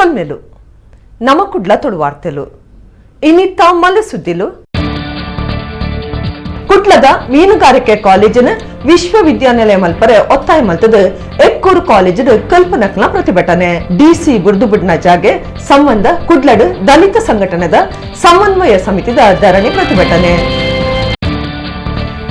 ಸೊಲ್ಮೆಲು ನಮ ಕುಡ್ಲ ತುಳುವಾರ್ತೆಲು ಇನ್ನಿತ್ತ ಮಲ್ಲ ಸುದ್ದಿಲು. ಕುಡ್ಲದ ಮೀನುಗಾರಿಕೆ ಕಾಲೇಜಿನ ವಿಶ್ವವಿದ್ಯಾನಿಲಯ ಮಲ್ಪರೆ ಒತ್ತಾಯ ಮಲ್ತದ ಎಕ್ಕೂರು ಕಾಲೇಜಿನ ಕಲ್ಪನಕ್ನ ಪ್ರತಿಭಟನೆ. ಡಿಸಿ ಬುರ್ದುಬುಡ್ನ ಜಾಗೆ ಸಂಬಂಧ ಕುಡ್ಲಡ್ ದಲಿತ ಸಂಘಟನೆದ ಸಮನ್ವಯ ಸಮಿತಿದ ಧರಣಿ ಪ್ರತಿಭಟನೆ.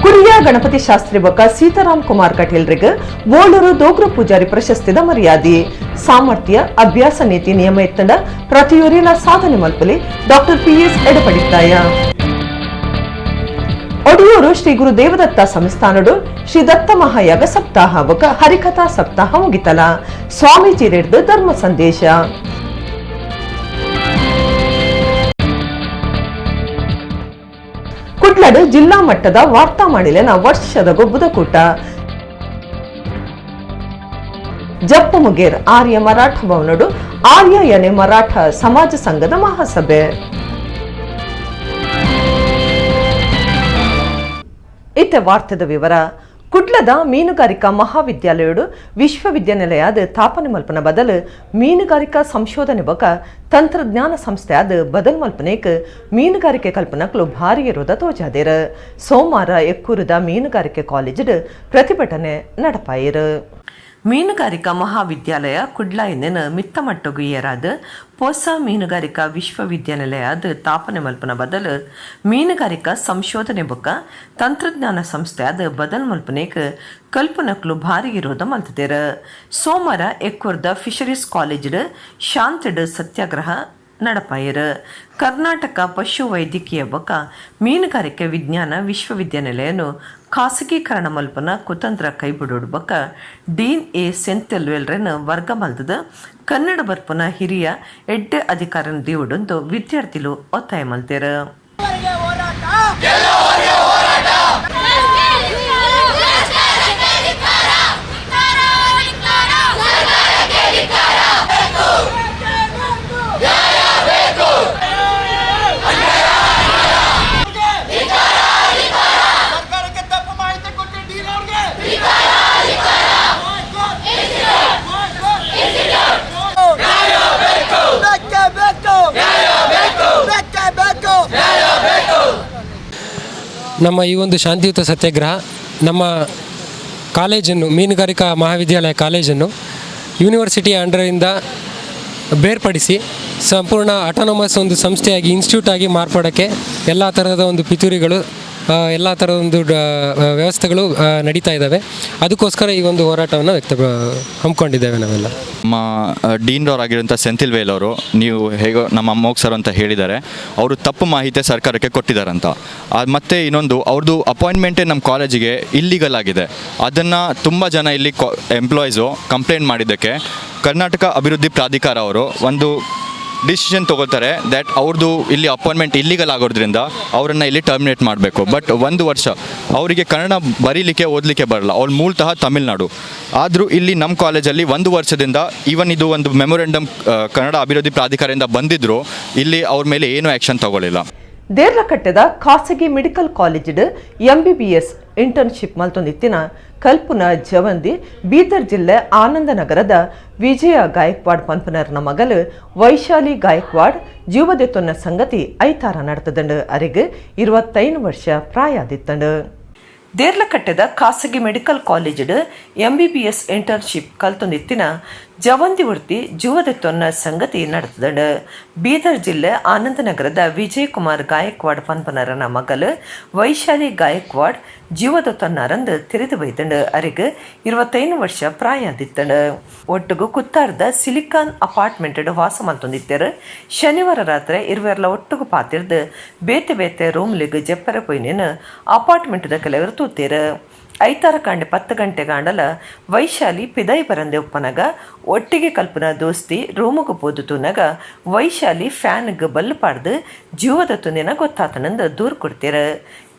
ಕುರಿಯ ಗಣಪತಿ ಶಾಸ್ತ್ರಿ ಬೊಕ್ಕ ಸೀತಾರಾಮ್ ಕುಮಾರ್ ಕಟೀಲ್ರಿಗ್ ಬೋಳೂರು ದೋಗ್ರ ಪೂಜಾರಿ ಪ್ರಶಸ್ತಿದ ಮರ್ಯಾದೆ. ಸಾಮರ್ಥ್ಯ ಅಭ್ಯಾಸ ನೀತಿ ನಿಯಮ ಎತ್ತಂಡ ಪ್ರತಿಯೊರಿಲ ಸಾಧನೆ ಮಲ್ಪಲಿ ಡಾಕ್ಟರ್ ಪಿಎಸ್ ಎಡಪಡಿತ್ತಾಯ. ಒಡಿಯೂರು ಶ್ರೀ ಗುರು ದೇವದತ್ತ ಸಂಸ್ಥಾನಡು ಶ್ರೀ ದತ್ತ ಮಹಾಯಾಗ ಸಪ್ತಾಹ ಬೊಕ್ಕ ಹರಿಕಥಾ ಸಪ್ತಾಹ ಮುಗಿತಲ. ಸ್ವಾಮೀಜಿ ರೆಡ್ದು ಧರ್ಮ ಸಂದೇಶ. ಕುಡ್ಲಡು ಜಿಲ್ಲಾ ಮಟ್ಟದ ವಾರ್ತಾ ಮಾಡಿಲೆನ ವರ್ಷದ ಗೊಬ್ಬದ ಕೂಟ. ಜಪ್ಪು ಮುಗೇರ್ ಆರ್ಯ ಮರಾಠ ಭವನಡು ಆರ್ಯ ಯನೆ ಮರಾಠ ಸಮಾಜ ಸಂಘದ ಮಹಾಸಭೆ. ಇತ್ತ ವಾರ್ತೆದ ವಿವರ. ಕುಡ್ಲದ ಮೀನುಗಾರಿಕಾ ಮಹಾವಿದ್ಯಾಲಯಡು ವಿಶ್ವವಿದ್ಯಾನಿಲಯದ ತಾಪನೆ ಮಲ್ಪನ ಬದಲು ಮೀನುಗಾರಿಕಾ ಸಂಶೋಧನೆ ಬೊಕ ತಂತ್ರಜ್ಞಾನ ಸಂಸ್ಥೆಯಾದ ಬದಲ್ ಮಲ್ಪನೇಕ್ ಮೀನುಗಾರಿಕೆ ಕಲ್ಪನಕ್ಲು ಭಾರಿ ಇರೋದ ತೋಜಾದೇರು. ಸೋಮವಾರ ಎಕ್ಕೂರದ ಮೀನುಗಾರಿಕೆ ಕಾಲೇಜಿಡ್ ಪ್ರತಿಭಟನೆ ನಡಪಾಯಿರು. ಮೀನುಗಾರಿಕಾ ಮಹಾವಿದ್ಯಾಲಯ ಕುಡ್ಲ ಇಂದಿನ ಮಿತ್ತಮಟ್ಟಗು ಏರಾದ ಪೊಸ ಮೀನುಗಾರಿಕಾ ವಿಶ್ವವಿದ್ಯಾನಿಲಯದ ತಾಪನೆ ಮಲ್ಪನ ಬದಲು ಮೀನುಗಾರಿಕಾ ಸಂಶೋಧನೆ ಬೊಕ್ಕ ತಂತ್ರಜ್ಞಾನ ಸಂಸ್ಥೆಯಾದ ಬದಲ್ ಮಲ್ಪನೇಕ್ ಕಲ್ಪನಕ್ಲು ಭಾರಿ ಇರೋದ ಮಲ್ತದೇರ. ಸೋಮವಾರ ಎಕ್ಕೂರ್ದ ಫಿಶರೀಸ್ ಕಾಲೇಜಿಡ್ ಶಾಂತಿಡ್ ಸತ್ಯಾಗ್ರಹ ನಡಪಾಯಿರು. ಕರ್ನಾಟಕ ಪಶು ವೈದ್ಯಕೀಯ ಬೊಕ್ಕ ಮೀನುಗಾರಿಕೆ ವಿಜ್ಞಾನ ವಿಶ್ವವಿದ್ಯಾನಿಲಯನು ಖಾಸಗೀಕರಣ ಮಲ್ಪನ ಕುತಂತ್ರ ಕೈಬಿಡೋಡು ಬೊಕ್ಕ ಡೀನ್ ಎ ಸೆಂತೆಲ್ವೆಲ್ರೆನ್ ವರ್ಗ ಮಲ್ದದ ಕನ್ನಡ ಬರ್ಪನ ಹಿರಿಯ ಎಡ್ಡೆ ಅಧಿಕಾರನ ದೇವುಡೊಂದು ವಿದ್ಯಾರ್ಥಿಲು ಒತ್ತಾಯ ಮಲ್ತೇರು. ಸರ್ಕಾರಕ್ಕೆ ತಪ್ಪು ಮಾಹಿತಿ ಕೊಟ್ಟು ಡೀನ್ ಅವ್ರಿಗೆ ಬೇಕೇ ಬೇಕು, ಬೇಕೇ ಬೇಕು. ನಮ್ಮ ಈ ಒಂದು ಶಾಂತಿಯುತ ಸತ್ಯಾಗ್ರಹ ನಮ್ಮ ಕಾಲೇಜನ್ನು, ಮೀನುಗಾರಿಕಾ ಮಹಾವಿದ್ಯಾಲಯ ಕಾಲೇಜನ್ನು ಯೂನಿವರ್ಸಿಟಿ ಅಂಡರಿಂದ ಬೇರ್ಪಡಿಸಿ ಸಂಪೂರ್ಣ ಆಟೋನಮಸ್ ಒಂದು ಸಂಸ್ಥೆಯಾಗಿ, ಇನ್ಸ್ಟಿಟ್ಯೂಟ್ ಆಗಿ ಮಾರ್ಪಡೋಕ್ಕೆ ಎಲ್ಲ ಥರದ ಒಂದು ಪಿತೂರಿಗಳು, ಎಲ್ಲ ಥರದ ಒಂದು ವ್ಯವಸ್ಥೆಗಳು ನಡೀತಾ ಇದ್ದಾವೆ. ಅದಕ್ಕೋಸ್ಕರ ಈ ಒಂದು ಹೋರಾಟವನ್ನು ಹಮ್ಮಿಕೊಂಡಿದ್ದೇವೆ ನಾವೆಲ್ಲ. ನಮ್ಮ ಡೀನ್ರವರಾಗಿರೋಂಥ ಸೆಂಥಿಲ್ ವೇಲ್ ಅವರು, ನೀವು ಹೇಗೋ ನಮ್ಮ ಅಮ್ಮೋಗ್ ಸರ್ ಅಂತ ಹೇಳಿದ್ದಾರೆ, ಅವರು ತಪ್ಪು ಮಾಹಿತಿ ಸರ್ಕಾರಕ್ಕೆ ಕೊಟ್ಟಿದ್ದಾರಂತ. ಅದು ಮತ್ತು ಇನ್ನೊಂದು, ಅವ್ರದ್ದು ಅಪಾಯಿಂಟ್ಮೆಂಟೇ ನಮ್ಮ ಕಾಲೇಜಿಗೆ ಇಲ್ಲಿಗಲ್ ಆಗಿದೆ. ಅದನ್ನು ತುಂಬ ಜನ ಇಲ್ಲಿ ಎಂಪ್ಲಾಯೀಸು ಕಂಪ್ಲೇಂಟ್ ಮಾಡಿದ್ದಕ್ಕೆ ಕರ್ನಾಟಕ ಅಭಿವೃದ್ಧಿ ಪ್ರಾಧಿಕಾರ ಅವರು ಒಂದು ಡಿಸಿಷನ್ ತೊಗೊಳ್ತಾರೆ that ಅವ್ರದ್ದು ಇಲ್ಲಿ ಅಪಾಯಿಂಟ್ಮೆಂಟ್ ಇಲ್ಲಿಗಲ್ ಆಗೋದ್ರಿಂದ ಅವರನ್ನು ಇಲ್ಲಿ ಟರ್ಮಿನೇಟ್ ಮಾಡಬೇಕು. ಬಟ್ ಒಂದು ವರ್ಷ ಅವರಿಗೆ ಕನ್ನಡ ಬರೀಲಿಕ್ಕೆ ಓದಲಿಕ್ಕೆ ಬರಲ್ಲ. ಅವ್ರು ಮೂಲತಃ ತಮಿಳ್ನಾಡು. ಆದರೂ ಇಲ್ಲಿ ನಮ್ಮ ಕಾಲೇಜಲ್ಲಿ ಒಂದು ವರ್ಷದಿಂದ, ಈವನ್ ಇದು ಒಂದು ಮೆಮೊರೆಂಡಮ್ ಕನ್ನಡ ಅಭಿವೃದ್ಧಿ ಪ್ರಾಧಿಕಾರದಿಂದ ಬಂದಿದ್ದರು, ಇಲ್ಲಿ ಅವ್ರ ಮೇಲೆ ಏನೂ ಆ್ಯಕ್ಷನ್ ತಗೊಳ್ಳಿಲ್ಲ. ದೇರ್ಲಕಟ್ಟೆದ ಖಾಸಗಿ ಮೆಡಿಕಲ್ ಕಾಲೇಜಿಡ್ ಎಂಬಿಬಿಎಸ್ ಇಂಟರ್ನ್ಶಿಪ್ ಮಲ್ತೊಂದಿತ್ತಿನ ಕಲ್ಪುನ ಜವಂದಿ ಬೀದರ್ ಜಿಲ್ಲೆ ಆನಂದನಗರದ ವಿಜಯ ಗಾಯಕ್ವಾಡ್ ಪನ್ಪನರ್ನ ಮಗಲು ವೈಶಾಲಿ ಗಾಯಕ್ವಾಡ್ ಜೀವದೆತ್ತೊನ್ನ ಸಂಗತಿ ಐತಾರ ನಡತದಂಡು. ಅರೆಗ್ 25 ವರ್ಷ ಪ್ರಾಯಾದಿತ್ತಂಡು. ದೇರ್ಲಕಟ್ಟೆದ ಖಾಸಗಿ ಮೆಡಿಕಲ್ ಕಾಲೇಜಿಡ್ ಎಂಬಿಬಿಎಸ್ ಇಂಟರ್ನ್ಶಿಪ್ ಕಲ್ತೊಂದಿತ್ತಿನ ಜವಂದಿ ವೃತ್ತಿ ಜೀವದೆತ್ತೊನ್ನ ಸಂಗತಿ ನಡತದಂಡು. ಬೀದರ್ ಜಿಲ್ಲೆ ಆನಂದನಗರದ ವಿಜಯಕುಮಾರ್ ಗಾಯಕ್ವಾಡ್ ಪನ್ಪನರನ ಮಗಲು ವೈಶಾಲಿ ಗಾಯಕ್ವಾಡ್ ಜೀವದೊತ್ತನ್ನಾರಂದು ತೆರೆದು ಬೈದಂಡು. ಅರೆಗ್ 25 ವರ್ಷ ಪ್ರಾಯದಿತ್ತಂಡು. ಒಟ್ಟುಗು ಕುತ್ತಾರ್ದ ಸಿಲಿಕಾನ್ ಅಪಾರ್ಟ್ಮೆಂಟ್ ವಾಸ ಮಲ್ತೊಂದಿತ್ತೇರು. ಶನಿವಾರ ರಾತ್ರಿ ಇರುವೆರ್ಲ ಒಟ್ಟುಗು ಪಾತಿರ್ದು ಬೇತೆ ಬೇತೆ ರೂಮ್ಲಿಗ್ ಜಪ್ಪರ ಪೊಯ್ನೇನು ಅಪಾರ್ಟ್ಮೆಂಟ್ದ ಕೆಲವರು ತೂತೇರು. ಐತಾರ ಕಾಂಡೆ 10 ಗಂಟೆ ಗಾಂಡಲ ವೈಶಾಲಿ ಪಿದೈ ಬರಂದೆ ಉಪ್ಪನಗ ಒಟ್ಟಿಗೆ ಕಲ್ಪನ ದೋಸ್ತಿ ರೂಮುಗು ಪೋದು ತೂನಗ ವೈಶಾಲಿ ಫ್ಯಾನ್ಗ್ ಬಲ್ಲು ಪಾಡ್ದು ಜೀವದ ತುನಿನ ಗೊತ್ತಾತನಂದು ದೂರು ಕೊಡ್ತೀರ.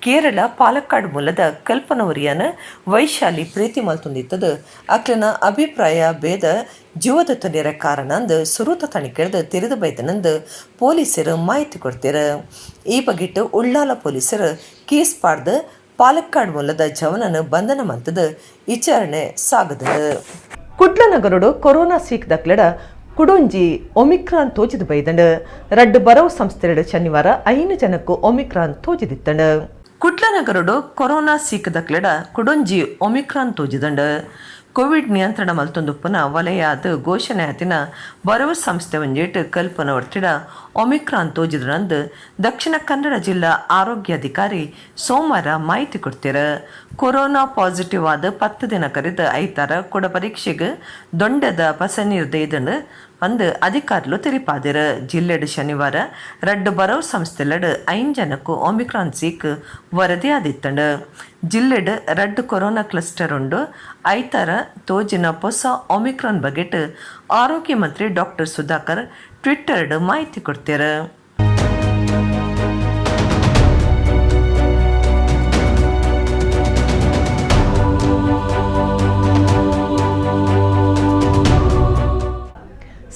ಕೇರಳ ಪಾಲಕ್ಕಾಡ್ ಮೂಲದ ಕಲ್ಪನವರಿಯನ ವೈಶಾಲಿ ಪ್ರೀತಿ ಮಲ್ತೊಂದಿತ್ತದು ಅಕ್ಲನ ಅಭಿಪ್ರಾಯ ಭೇದ ಜೀವದ ತುನಿರ ಕಾರಣಂದು ಸುರೂತ ತನಿಖೆಡ್ದು ತೆರೆದು ಬೈದನಂದು ಪೊಲೀಸರು ಮಾಹಿತಿ ಕೊಡ್ತೀರ. ಈ ಬಗ್ಗಿಟ್ಟು ಉಳ್ಳಾಲ ಪೊಲೀಸರು ಕೇಸ್ ಪಾಡ್ದು ಪಾಲಕ್ಕಾಡ್ ಮೂಲದ ಜವನನ ಬಂಧನ ಮಲ್ತದ ವಿಚಾರಣೆ ಸಾಗದ. ಕುಡ್ಲ ನಗರಡು ಕೊರೋನಾ ಸೀಕ್ ದಕ್ಲೆಡ ಕುಡೊಂಜಿ ಒಮಿಕ್ರಾನ್ ತೋಜಿದು ಬೈದಂಡು. ರಡ್ಡು ಬರವು ಸಂಸ್ಥೆಡು ಶನಿವಾರ 5 ಜನಕ್ಕೂ ಒಮಿಕ್ರಾನ್ ತೋಜಿದಿತ್ತಂಡು. ಕುಡ್ಲನಗರಡು ಕೊರೋನಾ ಸೀಕದಕ್ಲೆಡ ಕುಡೊಂಜಿ ಒಮಿಕ್ರಾನ್ ತೋಜಿದಂಡು. ಕೋವಿಡ್ ನಿಯಂತ್ರಣ ಮಲ್ತೊಂದುಪ್ಪುನ ವಲಯಾದ ಘೋಷಣೆ ಆತಿನ ಬರವು ಸಂಸ್ಥೆ ಒಂಜೇಟ್ ಕಲ್ಪನ ಒರ್ತಿಡ ಒಮಿಕ್ರಾನ್ ತೋಜಿದ್ರಂದು ದಕ್ಷಿಣ ಕನ್ನಡ ಜಿಲ್ಲಾ ಆರೋಗ್ಯಾಧಿಕಾರಿ ಸೋಮವಾರ ಮಾಹಿತಿ ಕೊಡ್ತೀರ. ಕೊರೋನಾ ಪಾಸಿಟಿವ್ ಆದ 10 ದಿನ ಕರೆದ ಐತಾರ ಕೂಡ ಪರೀಕ್ಷೆಗೆ ದೊಂಡದ ಪಸನೀರ್ ದೇದನು ಅಂದು ಅಧಿಕಾರಿಲು ತೆರಿಪಾದಿರ. ಜಿಲ್ಲೆಡು ಶನಿವಾರ ರಡ್ಡು ಬರವು ಸಂಸ್ಥೆಲಡು 5 ಜನಕ್ಕೂ ಒಮಿಕ್ರಾನ್ ಸೀಕ್ ವರದಿ ಆದಿತ್ತಂಡು. ಜಿಲ್ಲೆಡು ರಡ್ಡು ಕೊರೋನಾ ಕ್ಲಸ್ಟರ್ ಉಂಡು. ಐತಾರ ತೋಜಿನ ಹೊಸ ಒಮಿಕ್ರಾನ್ ಬಗೆಟ್ ಆರೋಗ್ಯ ಮಂತ್ರಿ ಡಾಕ್ಟರ್ ಸುಧಾಕರ್ ಟ್ವಿಟ್ಟರ್ಡ್ ಮಾಹಿತಿ ಕೊಡ್ತೀರ.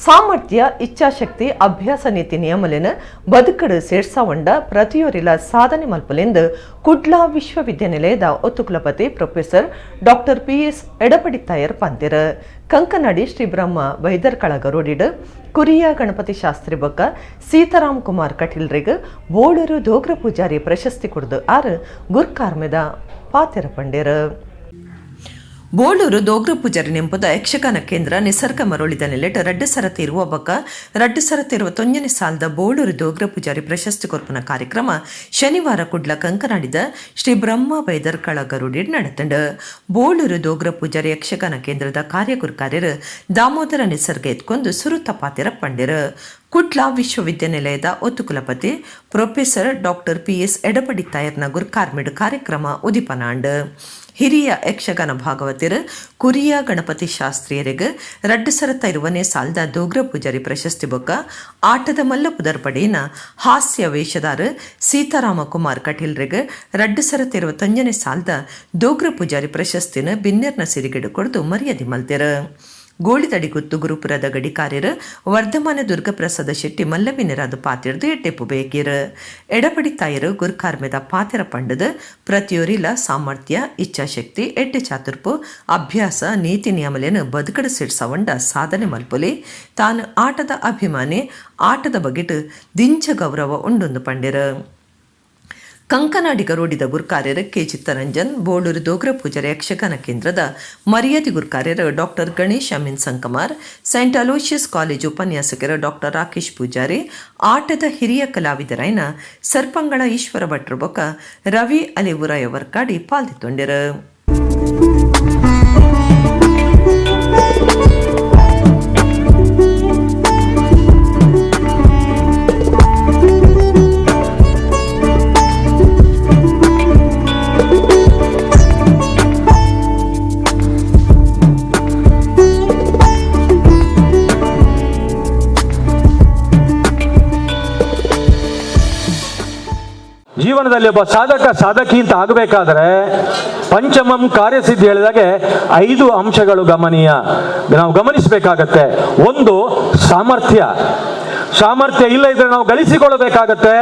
ಸಾಮರ್ಥ್ಯ, ಇಚ್ಛಾಶಕ್ತಿ, ಅಭ್ಯಾಸ ನೀತಿ ನಿಯಮಲೇನ ಬದುಕಡು ಸೇರ್ಸಾವಂಡ ಪ್ರತಿಯೊರಿಲ ಸಾಧನೆ ಮಲ್ಪಲೆಂದು ಕುಡ್ಲಾ ವಿಶ್ವವಿದ್ಯಾನಿಲಯದ ಒತ್ತುಕುಲಪತಿ professor doctor PS ಎಡಪಡಿತ್ತಾಯರ್ ಪಂತಿರ. Kankanady Shri Brahma ಬೈದರ್ಕಳಗ ರೋಡಿಡ್ ಕುರಿಯ ಗಣಪತಿ ಶಾಸ್ತ್ರಿ ಬೊಕ್ಕ ಸೀತಾರಾಮ್ ಕುಮಾರ್ ಕಟೀಲ್ರಿಗ್ ಬೋಳೂರು ದೋಗ್ರ ಪೂಜಾರಿ ಪ್ರಶಸ್ತಿ ಕೊಡ್ದು ಆರು ಗುರ್ಕಾರ್ಮೆದ ಪಾತೆರ ಪಂಡೇರು. ಬೋಳೂರು ದೋಗ್ರ ಪೂಜಾರಿ ನೆಂಪುದ ಯಕ್ಷಗಾನ ಕೇಂದ್ರ ನಿಸರ್ಗ ಮರಳಿದ ನೆಲೆಟ್ ರಡ್ಡು ಸರತಿ ಇರುವ ಬೊಕ್ಕ 2021ನೇ ಸಾಲದ ಬೋಳೂರು ದೋಗ್ರ ಪೂಜಾರಿ ಪ್ರಶಸ್ತಿ ಕೊರ್ಪುನ ಕಾರ್ಯಕ್ರಮ ಶನಿವಾರ ಕುಡ್ಲ ಕಂಕನಾಡಿದ ಶ್ರೀ ಬ್ರಹ್ಮ ಬೈದರ್ಕಳ ಗರುಡಿ ನಡೆತಂಡು. ಬೋಳೂರು ದೋಗ್ರ ಪೂಜಾರಿ ಯಕ್ಷಗಾನ ಕೇಂದ್ರದ ಕಾರ್ಯಗುರ್ಕಾರ್ಯರು ದಾಮೋದರ ನಿಸರ್ಗ ಎತ್ಕೊಂಡು ಸುರುತ ಪಾತಿರ ಪಂಡಿರು. ಕುಡ್ಲ ವಿಶ್ವವಿದ್ಯಾನಿಲಯದ ಒತ್ತುಕುಲಪತಿ professor doctor PS ಎಡಪಡಿತ್ತಾಯರ್ನ ಗುರ್ಕಾರ್ಮಿಡ್ ಕಾರ್ಯಕ್ರಮ ಉದಿಪನಾಂಡ್. ಹಿರಿಯ ಯಕ್ಷಗಾನ ಭಾಗವತರು ಕುರಿಯ ಗಣಪತಿ ಶಾಸ್ತ್ರೀಯರಿಗೆ 2020ನೇ ಸಾಲದ ದೋಗ್ರ ಪೂಜಾರಿ ಪ್ರಶಸ್ತಿ ಬೊಕ್ಕ ಆಟದ ಮಲ್ಲ ಪುದರ್ಪಡೆಯಿನ ಹಾಸ್ಯ ವೇಷದಾರ ಸೀತಾರಾಮ ಕುಮಾರ್ ಕಟೀಲ್ರಿಗೆ 2021ನೇ ಸಾಲದ ದೋಗ್ರ ಪೂಜಾರಿ ಪ್ರಶಸ್ತಿನ ಬಿನ್ನೆರ್ನ ಸಿರಿಗೆಡು ಕೊಡ್ದು ಮರ್ಯಾದೆ ಮಲ್ತೆರು. ಗೋಳಿದಡಿಗುತ್ತು ಗುರುಪುರದ ಗಡಿಕಾರ್ಯರು ವರ್ಧಮಾನ ದುರ್ಗಪ್ರಸಾದ ಶೆಟ್ಟಿ ಮಲ್ಲವಿನರಾದ ಪಾತಿರ್ದು ಎಡ್ಡೆಪ್ಪು ಬೇಕಿರು. ಎಡಪಡಿ ತಾಯರು ಗುರ್ಕಾರ್ಮೆದ ಪಾತೆರ ಪಂಡದ ಪ್ರತಿಯೊರಿಲ ಸಾಮರ್ಥ್ಯ, ಇಚ್ಛಾಶಕ್ತಿ, ಎಡ್ಡೆ ಚಾತುರ್ಪು, ಅಭ್ಯಾಸ, ನೀತಿ ನಿಯಮಲೇನು ಬದುಕಡ ಸಿಡ್ಸವಂಡ ಸಾಧನೆ ಮಲ್ಪೊಲಿ. ತಾನು ಆಟದ ಅಭಿಮಾನಿ, ಆಟದ ಬಗೆಟ್ ದಿಂಚ ಗೌರವ ಉಂಡೊಂದು ಪಂಡಿರು. ಕಂಕನಾಡಿ ಗರೋಡಿದ ಗುರ್ಕಾರ್ಯರು ಕೆ ಚಿತ್ತರಂಜನ್, ಬೋಳೂರು ದೋಗ್ರ ಪೂಜಾರಿ ಯಕ್ಷಗಾನ ಕೇಂದ್ರದ ಮರ್ಯಾದೆ ಗುರ್ಕಾರ್ಯರು doctor Ganesh Amin Sankamar, Saint Aloysius college ಉಪನ್ಯಾಸಕರು ಡಾಕ್ಟರ್ ರಾಕೇಶ್ ಪೂಜಾರಿ, ಆಟದ ಹಿರಿಯ ಕಲಾವಿದರಾಯನ ಸರ್ಪಂಗಳ ಈಶ್ವರ ಭಟ್ರು ಬೊಕ್ಕ ರವಿ ಅಲಿವುರಾಯ ವರ್ಕಾಡಿ ಪಾಲ್ದಿತ್ತೊಂಡಿರು. ಜೀವನದಲ್ಲಿ ಒಬ್ಬ ಸಾಧಕ ಸಾಧಕಿ ಅಂತ ಆಗಬೇಕಾದ್ರೆ ಪಂಚಮಂ ಕಾರ್ಯಸಿದ್ಧಿ ಹೇಳಿದಾಗೆ 5 ಅಂಶಗಳು ಗಮನೀಯ, ನಾವು ಗಮನಿಸಬೇಕಾಗತ್ತೆ. ಒಂದು ಸಾಮರ್ಥ್ಯ. ಸಾಮರ್ಥ್ಯ ಇಲ್ಲ ಇದ್ರೆ ನಾವು ಗಳಿಸಿಕೊಳ್ಳಬೇಕಾಗತ್ತೆ,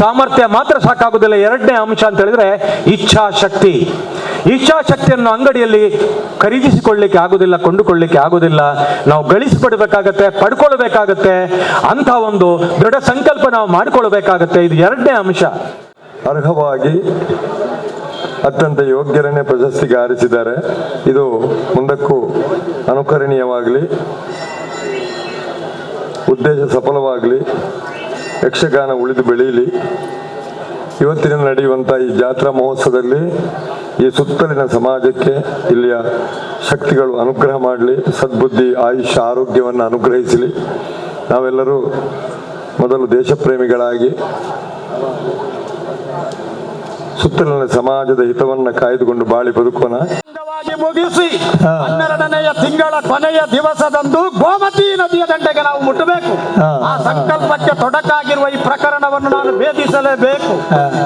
ಸಾಮರ್ಥ್ಯ ಮಾತ್ರ ಸಾಕಾಗುದಿಲ್ಲ. ಎರಡನೇ ಅಂಶ ಅಂತ ಹೇಳಿದ್ರೆ ಇಚ್ಛಾಶಕ್ತಿ. ಇಚ್ಛಾಶಕ್ತಿಯನ್ನು ಅಂಗಡಿಯಲ್ಲಿ ಖರೀದಿಸಿಕೊಳ್ಳಿಕ್ಕೆ ಆಗುದಿಲ್ಲ, ಕೊಂಡುಕೊಳ್ಳಿಕ್ಕೆ ಆಗುದಿಲ್ಲ, ನಾವು ಗಳಿಸಿಪಡಬೇಕಾಗತ್ತೆ, ಪಡ್ಕೊಳ್ಬೇಕಾಗತ್ತೆ. ಅಂತ ಒಂದು ದೃಢ ಸಂಕಲ್ಪ ನಾವು ಮಾಡಿಕೊಳ್ಬೇಕಾಗತ್ತೆ. ಇದು ಎರಡನೇ ಅಂಶ. ಅರ್ಹವಾಗಿ ಅತ್ಯಂತ ಯೋಗ್ಯರನ್ನೇ ಪ್ರಶಸ್ತಿಗೆ ಆರಿಸಿದ್ದಾರೆ. ಇದು ಮುಂದಕ್ಕೂ ಅನುಕರಣೀಯವಾಗಲಿ, ಉದ್ದೇಶ ಸಫಲವಾಗಲಿ, ಯಕ್ಷಗಾನ ಉಳಿದು ಬೆಳೀಲಿ. ಇವತ್ತಿನ ನಡೆಯುವಂಥ ಈ ಜಾತ್ರಾ ಮಹೋತ್ಸವದಲ್ಲಿ ಈ ಸುತ್ತಲಿನ ಸಮಾಜಕ್ಕೆ ಇಲ್ಲಿಯ ಶಕ್ತಿಗಳು ಅನುಗ್ರಹ ಮಾಡಲಿ, ಸದ್ಬುದ್ಧಿ, ಆಯುಷ್ಯ, ಆರೋಗ್ಯವನ್ನು ಅನುಗ್ರಹಿಸಲಿ. ನಾವೆಲ್ಲರೂ ಮೊದಲು ದೇಶಪ್ರೇಮಿಗಳಾಗಿ ಸುತ್ತಲಿನ ಸಮಾಜದ ಹಿತವನ್ನು ಕಾಯ್ದುಕೊಂಡು ಬಾಳಿ ಬದುಕೋಣ. ಮುಗಿಸಿ 12ನೆಯ ತಿಂಗಳ ಕೊನೆಯ ದಿವಸದಂದು ಗೋಮತಿ ನದಿಯ ದಂಡೆಗೆ ನಾವು ಮುಟ್ಟಬೇಕು. ಆ ಸಂಕಲ್ಪಕ್ಕೆ ತೊಡಕಾಗಿರುವ ಈ ಪ್ರಕರಣವನ್ನು ನಾನು ಭೇದಿಸಲೇಬೇಕು.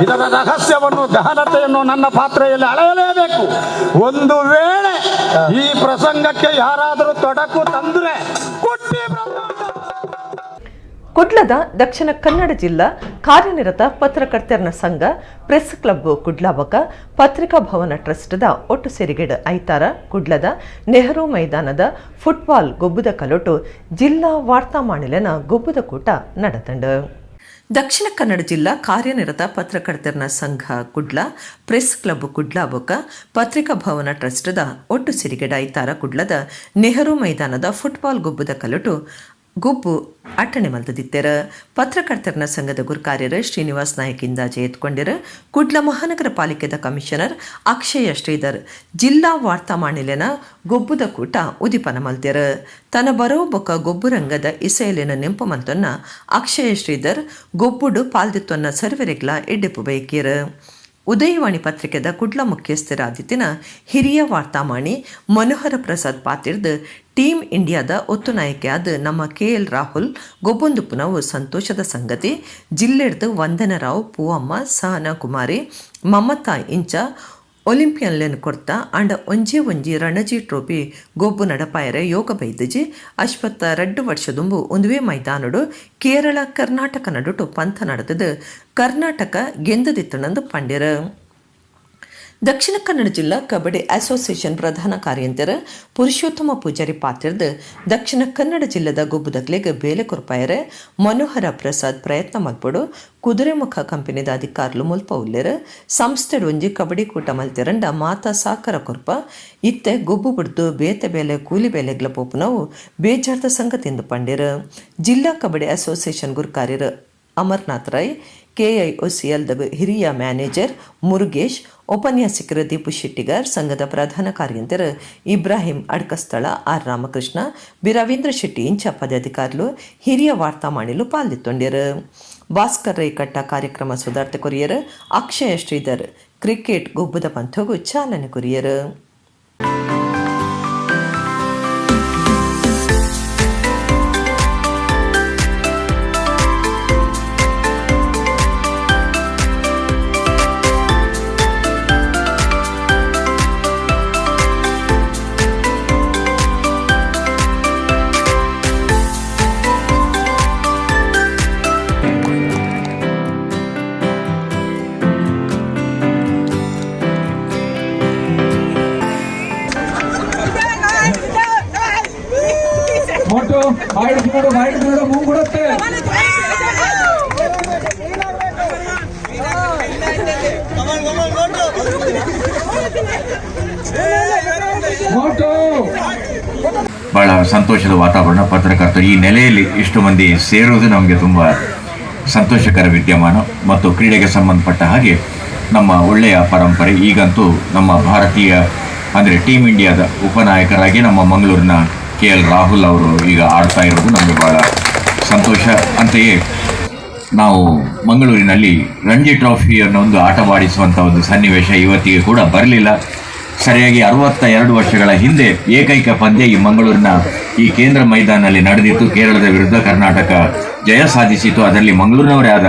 ಇದರ ರಹಸ್ಯವನ್ನು, ಗಹನತೆಯನ್ನು ನನ್ನ ಪಾತ್ರೆಯಲ್ಲಿ ಅಳೆಯಲೇಬೇಕು. ಒಂದು ವೇಳೆ ಈ ಪ್ರಸಂಗಕ್ಕೆ ಯಾರಾದರೂ ತೊಡಕು ತಂದ್ರೆ ಕುಟ್ಟಿ ಕುಡ್ಲದ ದಕ್ಷಿಣ ಕನ್ನಡ ಜಿಲ್ಲಾ ಕಾರ್ಯನಿರತ ಪತ್ರಕರ್ತರ ಸಂಘ ಪ್ರೆಸ್ ಕ್ಲಬ್ ಕುಡ್ಲ ಬೊಕ ಪತ್ರಿಕಾ ಭವನ ಟ್ರಸ್ಟ್ದ ಒಟ್ಟು ಸೇರಿಗೆಡ್ ಐತಾರ ಕುಡ್ಲದ ನೆಹರು ಮೈದಾನದ ಫುಟ್ಬಾಲ್ ಗೊಬ್ಬುದ ಕಲೊಟು ಜಿಲ್ಲಾ ವಾರ್ತಾ ಮಾಣಿಲೆನ ಗೊಬ್ಬುದ ಕೂಟ ನಡೆತಂಡು. ದಕ್ಷಿಣ ಕನ್ನಡ ಜಿಲ್ಲಾ ಕಾರ್ಯನಿರತ ಪತ್ರಕರ್ತರ ಸಂಘ ಕುಡ್ಲ ಪ್ರೆಸ್ ಕ್ಲಬ್ ಕುಡ್ಲ ಬೊಕ ಪತ್ರಿಕಾ ಭವನ ಟ್ರಸ್ಟ್ದ ಒಟ್ಟು ಸಿರಿಗೆಡ್ ಐತಾರ ಕುಡ್ಲದ ನೆಹರು ಮೈದಾನದ ಫುಟ್ಬಾಲ್ ಗೊಬ್ಬುದ ಕಲೊಟು ಗೊಬ್ಬು ಅಟ್ಟಣೆ ಮಲ್ತದಿತ್ತೆರ್. ಪತ್ರಕರ್ತರ ಸಂಘದ ಗುರ್ಕಾರ್ಯರು ಶ್ರೀನಿವಾಸ್ ನಾಯಕ್ ಇಂದಾಜೆ ಎತ್ಕೊಂಡಿರು. ಕುಡ್ಲ ಮಹಾನಗರ ಪಾಲಿಕೆದ ಕಮಿಷನರ್ ಅಕ್ಷಯ ಶ್ರೀಧರ್ ಜಿಲ್ಲಾ ವಾರ್ತಾ ಮಾಣಿಲೆನ ಗೊಬ್ಬುದ ಕೂಟ ಉದಿಪನ ಮಲ್ತೆರ್. ತನ್ನ ಬರೋ ಬೊಕ ಗೊಬ್ಬು ರಂಗದ ಇಸೆಯಲಿನ ನೆಂಪು ಮಲ್ತೊನ್ನ ಅಕ್ಷಯ ಶ್ರೀಧರ್ ಗೊಬ್ಬುಡು ಪಾಲ್ದಿತ್ತೊನ್ನ ಸರ್ವೆರೆಗ್ಲ ಎಡ್ಡೆಪ್ಪು ಬಯಕೀರ್. ಉದಯವಾಣಿ ಪತ್ರಿಕೆದ ಕುಡ್ಲ ಮುಖ್ಯಸ್ಥರಾದಿತ್ತಿನ ಹಿರಿಯ ವಾರ್ತಾಮಾಣಿ ಮನೋಹರ ಪ್ರಸಾದ್ ಪಾತಿರ್ದ್ ಟೀಮ್ ಇಂಡಿಯಾದ ಒತ್ತು ನಾಯಕಿಯಾದ ನಮ್ಮ ಕೆಎಲ್ ರಾಹುಲ್ ಗೊಬ್ಬೊಂದುಪ್ಪುನವು ಸಂತೋಷದ ಸಂಗತಿ. ಜಿಲ್ಲೆಡ್ದು ವಂದನರಾವ್, ಪೂವಮ್ಮ, ಸಹನಾ ಕುಮಾರಿ, ಮಮತಾ ಇಂಚ ಒಲಿಂಪಿಯನ್ಲೆನ್ ಕೊರ್ತ. ಆಂಡ ಒಂಜೇ ಒಂಜಿ ರಣಜಿ ಟ್ರೋಫಿ ಗೊಬ್ಬು ನಡಪಾಯರೆ ಯೋಗ ಬೈದಜಿ. ಅಶ್ವತ್ಥ 2 ವರ್ಷದುಂಬು ಉಂದುವೇ ಮೈದಾನಡು ಕೇರಳ ಕರ್ನಾಟಕ ನಡುಟು ಪಂಥ ನಡೆದದು ಕರ್ನಾಟಕ ಗೆಂದದಿತ್ತಣಂದು ಪಂಡ್ಯರು. ದಕ್ಷಿಣ ಕನ್ನಡ ಜಿಲ್ಲಾ ಕಬಡ್ಡಿ ಅಸೋಸಿಯೇಷನ್ ಪ್ರಧಾನ ಕಾರ್ಯಂತರ ಪುರುಷೋತ್ತಮ ಪೂಜಾರಿ ಪಾತಿರ್ದ್ ದಕ್ಷಿಣ ಕನ್ನಡ ಜಿಲ್ಲೆದ ಗೊಬ್ಬುದಕ್ಲೆಗ್ ಬೇಲೆ ಕೊರ್ಪಾಯರೆ ಮನೋಹರ ಪ್ರಸಾದ್ ಪ್ರಯತ್ನ ಮಲ್ಪೊಡು. ಕುದುರೆಮುಖ ಕಂಪನಿದ ಅಧಿಕಾರಿಲು ಮುಲ್ಪ ಉಲ್ಲೆರ್. ಸಂಸ್ಥೆಡ್ ಒಂಜಿ ಕಬಡ್ಡಿ ಕೂಟ ಮಲ್ತಿರಂಡ ಮಾತಾ ಸಾಕರ ಕೊರ್ಪ. ಇತ್ತೆ ಗೊಬ್ಬು ಬಿಡ್ದು ಬೇತೆ ಬೇಲೆ ಕೂಲಿ ಬೇಲೆಗ್ಲ ಪೋಪುನವು ಬೇಜಾರ್ದ ಸಂಗತಿಂದು ಪಂಡಿರು. ಜಿಲ್ಲಾ ಕಬಡ್ಡಿ ಅಸೋಸಿಯೇಷನ್ ಗುರ್ಕಾರ್ಯರು ಅಮರ್ನಾಥ್ ರೈ, ಕೆಐಒಸಿಎಲ್ ಹಿರಿಯ ಮ್ಯಾನೇಜರ್ ಮುರುಗೇಶ್, ಉಪನ್ಯಾಸಕರು ದೀಪು ಶೆಟ್ಟಿಗಾರ್, ಸಂಘದ ಪ್ರಧಾನ ಕಾರ್ಯಂತರು ಇಬ್ರಾಹಿಂ ಅಡ್ಕಸ್ಥಳ, ಆರ್ ರಾಮಕೃಷ್ಣ, ಬಿ ರವೀಂದ್ರ ಶೆಟ್ಟಿ ಇಂಚ ಪದಾಧಿಕಾರಿಲು, ಹಿರಿಯ ವಾರ್ತಾ ಮಾಣಿಲು ಪಾಲ್ದಿತ್ತೊಂಡ್ಯರು. ಭಾಸ್ಕರ್ ರೈ ಕಟ್ಟ ಕಾರ್ಯಕ್ರಮ ಸುಧಾರ್ಥ ಕೊರಿಯರ್. ಅಕ್ಷಯ ಶ್ರೀಧರ್ ಕ್ರಿಕೆಟ್ ಗೊಬ್ಬದ ಪಂಥಗೂ ಚಾಲನೆ ಕೊರಿಯರ್. ಬಹಳ ಸಂತೋಷದ ವಾತಾವರಣ. ಪತ್ರಕರ್ತರು ಈ ನೆಲೆಯಲ್ಲಿ ಇಷ್ಟು ಮಂದಿ ಸೇರುವುದು ನಮಗೆ ತುಂಬ ಸಂತೋಷಕರ ವಿದ್ಯಮಾನ. ಮತ್ತು ಕ್ರೀಡೆಗೆ ಸಂಬಂಧಪಟ್ಟ ಹಾಗೆ ನಮ್ಮ ಒಳ್ಳೆಯ ಪರಂಪರೆ. ಈಗಂತೂ ನಮ್ಮ ಭಾರತೀಯ ಅಂದರೆ ಟೀಮ್ ಇಂಡಿಯಾದ ಉಪನಾಯಕರಾಗಿ ನಮ್ಮ ಮಂಗಳೂರಿನ ಕೆ ಎಲ್ ರಾಹುಲ್ ಅವರು ಈಗ ಆಡ್ತಾ ಇರೋದು ನಮಗೆ ಭಾಳ ಸಂತೋಷ. ಅಂತೆಯೇ ನಾವು ಮಂಗಳೂರಿನಲ್ಲಿ ರಂಜಿ ಟ್ರೋಫಿಯನ್ನು ಒಂದು ಆಟವಾಡಿಸುವಂಥ ಒಂದು ಸನ್ನಿವೇಶ ಇವತ್ತಿಗೆ ಕೂಡ ಬರಲಿಲ್ಲ. ಸರಿಯಾಗಿ 62 ವರ್ಷಗಳ ಹಿಂದೆ ಏಕೈಕ ಪಂದ್ಯ ಈ ಮಂಗಳೂರಿನ ಈ ಕೇಂದ್ರ ಮೈದಾನದಲ್ಲಿ ನಡೆದಿತ್ತು. ಕೇರಳದ ವಿರುದ್ಧ ಕರ್ನಾಟಕ ಜಯ ಸಾಧಿಸಿತು. ಅದರಲ್ಲಿ ಮಂಗಳೂರಿನವರೇ ಆದ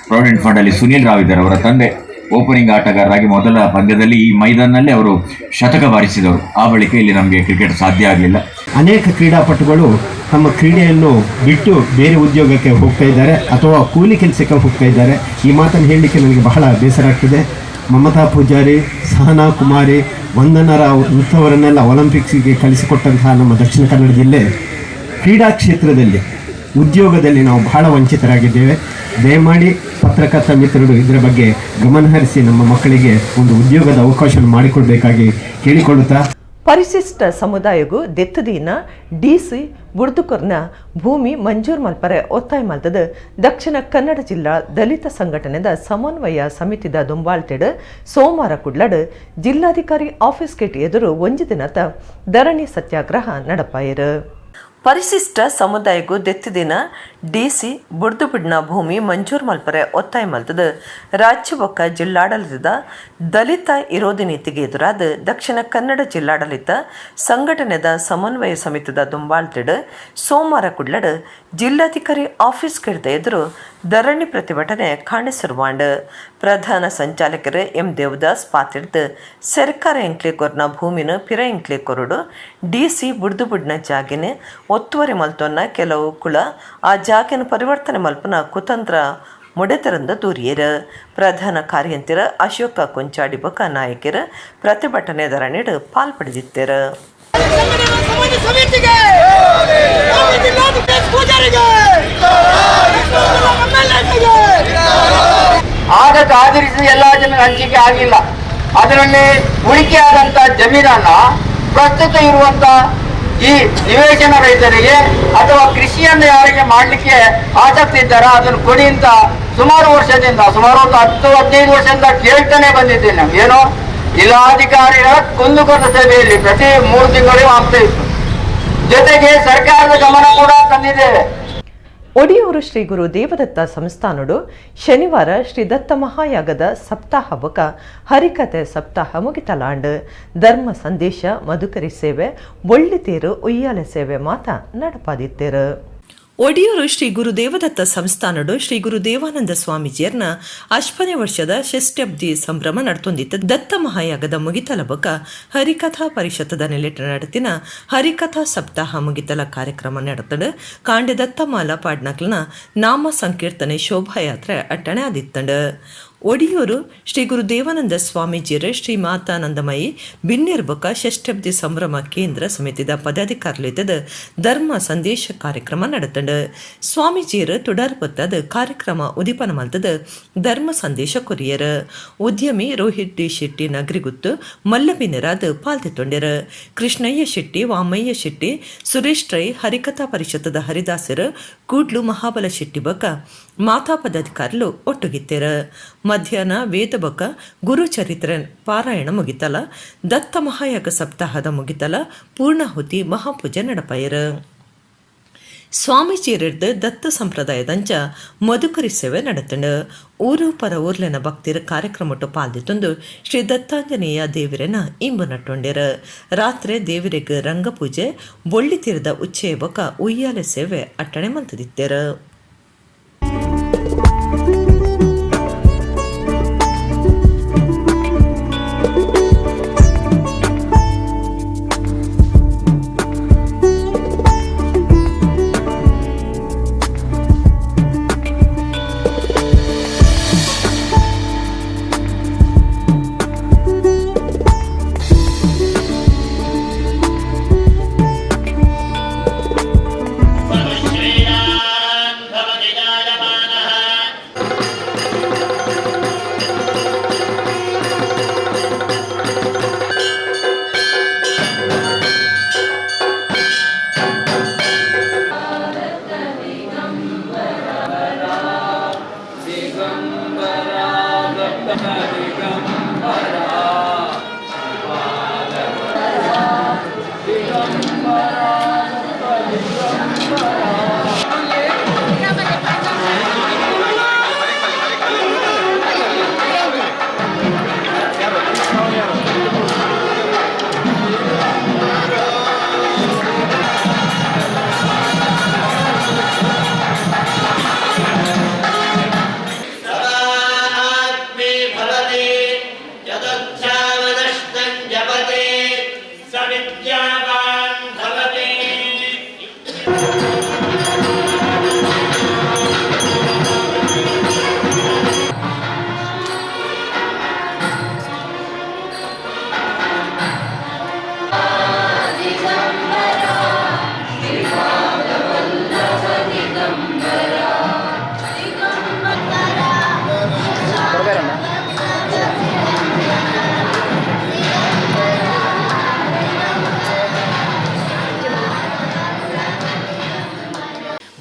ಪ್ರಾವಿಡೆಂಟ್ ಫಂಡಲ್ಲಿ ಸುನೀಲ್ ರಾವ್ ಇದ್ದಾರೆ. ಅವರ ತಂದೆ ಓಪನಿಂಗ್ ಆಟಗಾರರಾಗಿ ಮೊದಲ ಪಂದ್ಯದಲ್ಲಿ ಈ ಮೈದಾನದಲ್ಲಿ ಅವರು ಶತಕ ಬಾರಿಸಿದರು. ಆ ಬಳಿಕ ಇಲ್ಲಿ ನಮಗೆ ಕ್ರಿಕೆಟ್ ಸಾಧ್ಯ ಆಗಲಿಲ್ಲ. ಅನೇಕ ಕ್ರೀಡಾಪಟುಗಳು ತಮ್ಮ ಕ್ರೀಡೆಯನ್ನು ಬಿಟ್ಟು ಬೇರೆ ಉದ್ಯೋಗಕ್ಕೆ ಹೋಗ್ತಾ ಇದ್ದಾರೆ ಅಥವಾ ಕೂಲಿ ಕೆಲಸಕ್ಕೆ ಹೋಗ್ತಾ ಇದ್ದಾರೆ. ಈ ಮಾತನ್ನು ಹೇಳಲಿಕ್ಕೆ ನನಗೆ ಬಹಳ ಬೇಸರ ಆಗ್ತದೆ. ಮಮತಾ ಪೂಜಾರಿ, ಸಹನಾ ಕುಮಾರಿ, ವಂದನಾ ರಾವ್ ಇಂಥವರನ್ನೆಲ್ಲ ಒಲಿಂಪಿಕ್ಸಿಗೆ ಕಳಿಸಿಕೊಟ್ಟಂತಹ ನಮ್ಮ ದಕ್ಷಿಣ ಕನ್ನಡ ಜಿಲ್ಲೆ ಕ್ರೀಡಾ ಕ್ಷೇತ್ರದಲ್ಲಿ ಉದ್ಯೋಗದಲ್ಲಿ ನಾವು ಬಹಳ ವಂಚಿತರಾಗಿದ್ದೇವೆ. ದಯಮಾಡಿ ಪತ್ರಕರ್ತ ಮಿತ್ರರು ಇದರ ಬಗ್ಗೆ ಗಮನಹರಿಸಿ ನಮ್ಮ ಮಕ್ಕಳಿಗೆ ಒಂದು ಉದ್ಯೋಗದ ಅವಕಾಶವನ್ನು ಮಾಡಿಕೊಡಬೇಕಾಗಿ ಕೇಳಿಕೊಳ್ಳುತ್ತಾ, ಪರಿಶಿಷ್ಟ ಸಮುದಾಯಗೂ ದೆತ್ತದೀನ ಡಿಸಿ ಬುಡ್ದುಕೊರ್ನ ಭೂಮಿ ಮಂಜೂರು ಮಲ್ಪರೆ ಒತ್ತಾಯ ಮಲ್ತದ ದಕ್ಷಿಣ ಕನ್ನಡ ಜಿಲ್ಲಾ ದಲಿತ ಸಂಘಟನೆದ ಸಮನ್ವಯ ಸಮಿತಿದ ದುಂಬಾಳ್ತೆಡ್ ಸೋಮವಾರ ಕುಡ್ಲಡ್ ಜಿಲ್ಲಾಧಿಕಾರಿ ಆಫೀಸ್ ಗೇಟ್ ಎದುರು ಒಂಜಿ ದಿನದ ಧರಣಿ ಸತ್ಯಾಗ್ರಹ ನಡಪಾಯರು. ಪರಿಶಿಷ್ಟ ಸಮುದಾಯಕ್ಕೂ ದೆತ್ತಿದಿನ ಡಿಸಿ ಬುಡ್ದು ಬಿಡ್ನ ಭೂಮಿ ಮಂಜೂರು ಮಲ್ಪರೆ ಒತ್ತಾಯ ಮಲ್ತದ ರಾಜ್ಯ ಬೊಕ್ಕ ಜಿಲ್ಲಾಡಳಿತದ ದಲಿತ ವಿರೋಧಿ ನೀತಿಗೆ ಎದುರಾದ ದಕ್ಷಿಣ ಕನ್ನಡ ಜಿಲ್ಲಾಡಳಿತ ಸಂಘಟನೆದ ಸಮನ್ವಯ ಸಮಿತಿದ ದುಂಬಾಳ್ತಿಡ್ ಸೋಮವಾರ ಕುಡ್ಲಡ್ ಜಿಲ್ಲಾಧಿಕಾರಿ ಆಫೀಸ್ ಕಿಡ್ದ ಎದುರು ಧರಣಿ ಪ್ರತಿಭಟನೆ ಕಾಣಿಸಿರುವಾಂಡ್. ಪ್ರಧಾನ ಸಂಚಾಲಕರು ಎಂ ದೇವದಾಸ್ ಪಾತಿಡ್ದು ಸರ್ಕಾರ ಎಂಕ್ಲೆ ಕೊರ್ನ ಭೂಮಿನ ಪಿರ ಎಂಕ್ಲೆ ಕೊರಡು ಡಿಸಿ ಬುಡ್ದು ಬುಡ್ನ ಜಾಗಿನ ಒತ್ತುವರಿ ಮಲ್ತೊನ್ನ ಕೆಲವು ಕುಳ ಆ ಜಾಗೆನ ಪರಿವರ್ತನೆ ಮಲ್ಪನ ಕುತಂತ್ರ ಮುಡೆತರಂದ ದೂರಿಯರು. ಪ್ರಧಾನ ಕಾರ್ಯಂತಿರ ಅಶೋಕ ಕೊಂಚಾಡಿ ಬೊಕ ನಾಯಕರು ಪ್ರತಿಭಟನೆ ಧರಣಿಡ್ ಪಾಲ್ಪಡೆದಿತ್ತರು. ಸಮಿತಿಗೆ ಪೂಜಾರಿಗೆ. ಆದಷ್ಟು ಆಧರಿಸಿ ಎಲ್ಲ ಜಮೀನು ಹಂಚಿಕೆ ಆಗಿಲ್ಲ. ಅದರಲ್ಲಿ ಉಳಿಕೆಯಾದಂಥ ಜಮೀನನ್ನ ಪ್ರಸ್ತುತ ಇರುವಂತ ಈ ನಿವೇಶನ ರೈತರಿಗೆ ಅಥವಾ ಕೃಷಿಯನ್ನು ಯಾರಿಗೆ ಮಾಡಲಿಕ್ಕೆ ಆಸಕ್ತಿ ಇದ್ದಾರೋ ಅದನ್ನು ಕೊಡಿ ಅಂತ ಸುಮಾರು ವರ್ಷದಿಂದ, ಸುಮಾರು ಒಂದು 10-15 ವರ್ಷದಿಂದ ಕೇಳ್ತಾನೆ ಬಂದಿದ್ದೇನೆ ನಾವು. ಏನೋ ಜಿಲ್ಲಾಧಿಕಾರಿಗಳ ಕುಂದುಕೊರತೆ ಸಭೆಯಲ್ಲಿ ಪ್ರತಿ 3 ತಿಂಗಳಿಗೂ ಆಗ್ತಾ ಇತ್ತು. ಜೊತೆಗೆ ಸರ್ಕಾರದ ಗಮನ ಕೂಡ ತಂದಿದ್ದೇವೆ. ಒಡಿಯೂರು ಶ್ರೀ ಗುರು ದೇವದತ್ತ ಸಂಸ್ಥಾನಡು ಶನಿವಾರ ಶ್ರೀ ದತ್ತ ಮಹಾಯಾಗದ ಸಪ್ತಾಹ ಬೊಕ ಹರಿಕತೆ ಸಪ್ತಾಹ ಮುಗಿತಲಾಂಡ್. ಧರ್ಮ ಸಂದೇಶ, ಮಧುಕರಿ ಸೇವೆ, ಬೊಳ್ಳಿತೇರು, ಉಯ್ಯಾಲೆ ಸೇವೆ ಮಾತ ನಡಪಾದಿತ್ತೇರು. ಒಡಿಯೂರು ಶ್ರೀ ಗುರು ದೇವದತ್ತ ಸಂಸ್ಥಾನಡು ಶ್ರೀ ಗುರು ದೇವಾನಂದ ಸ್ವಾಮೀಜಿಯರ್ನ 8ನೇ ವರ್ಷದ ಷಷ್ಠಬ್ದಿ ಸಂಭ್ರಮ ನಡ್ತೊಂದಿತ್ತು. ದತ್ತ ಮಹಾಯಾಗದ ಮುಗಿತಲ ಬೊಕ ಹರಿಕಥಾ ಪರಿಷತ್ತದ ನೆಲೆಟ ನಡತಿನ ಹರಿಕಥಾ ಸಪ್ತಾಹ ಮುಗಿತಲ ಕಾರ್ಯಕ್ರಮ ನಡತಡು. ಕಾಂಡೆ ದತ್ತಮಾಲ ಪಾಡ್ನಕ್ಲನ ನಾಮ ಸಂಕೀರ್ತನೆ ಶೋಭಾಯಾತ್ರೆ ಅಟ್ಟಣೆ ಆದಿತ್ತಂಡು. ಒಡಿಯೂರು ಶ್ರೀ ಗುರು ದೇವಾನಂದ ಸ್ವಾಮೀಜಿಯರ ಶ್ರೀ ಮಾತಾನಂದಮಯಿ ಬಿನ್ನಿರ್ಬೊಕ ಷಷ್ಠಬ್ದಿ ಸಂಭ್ರಮ ಕೇಂದ್ರ ಸಮಿತಿದ ಪದಾಧಿಕಾರಿಲಿದ್ದದ ಧರ್ಮ ಸಂದೇಶ ಕಾರ್ಯಕ್ರಮ ನಡೆತಂಡು. ಸ್ವಾಮೀಜಿಯರು ತುಡರ್ ಪೊತ್ತದ ಕಾರ್ಯಕ್ರಮ ಉದಿಪನ ಮಲ್ತದ ಧರ್ಮ ಸಂದೇಶ ಕೊರಿಯರ್. ಉದ್ಯಮಿ ರೋಹಿತ್ ಡಿ ಶೆಟ್ಟಿ ನಗರಿಗುತ್ತು ಮಲ್ಲಬಿನರಾದ ಪಾಲ್ತಿತ್ತೊಂಡೆರು. ಕೃಷ್ಣಯ್ಯ ಶೆಟ್ಟಿ, ವಾಮಯ್ಯ ಶೆಟ್ಟಿ, ಸುರೇಶ್ ರೈ, ಹರಿಕಥಾ ಪರಿಷತ್ತದ ಹರಿದಾಸರು ಕೂಡ್ಲು ಮಹಾಬಲ ಶೆಟ್ಟಿ ಬೊಕ ಮಾತಾ ಪದಾಧಿಕಾರಿಲು ಒಟ್ಟುಗಿತ್ತೇರು. ಮಧ್ಯಾಹ್ನ ವೇದಬಕ ಗುರುಚರಿತ್ರೆ ಪಾರಾಯಣ ಮುಗಿತಲ, ದತ್ತ ಮಹಾಯಾಗ ಸಪ್ತಾಹದ ಮುಗಿತಲ ಪೂರ್ಣಾಹುತಿ ಮಹಾಪೂಜೆ ನಡಪಾಯರು. ಸ್ವಾಮೀಜಿಯರಿರ್ದು ದತ್ತ ಸಂಪ್ರದಾಯದಂಚ ಮಧುಕರಿ ಸೇವೆ ನಡತಂಡು. ಊರು ಪರ ಊರ್ಲೆನ ಭಕ್ತಿರ ಕಾರ್ಯಕ್ರಮಟ್ಟು ಪಾಲ್ದಿತ್ತೊಂದು ಶ್ರೀ ದತ್ತಾಂಜನೇಯ ದೇವಿರನ ಇಂಬು ನಟ್ಟೊಂಡೆರು. ರಾತ್ರಿ ದೇವಿರಿಗೆ ರಂಗಪೂಜೆ, ಬೊಳ್ಳಿ ತೀರದ ಉಚ್ಚೆಯ ಬೊಕ ಉಯ್ಯಾಲೆ ಸೇವೆ ಅಟ್ಟಣೆ ಮಲ್ತದಿತ್ತೇರು.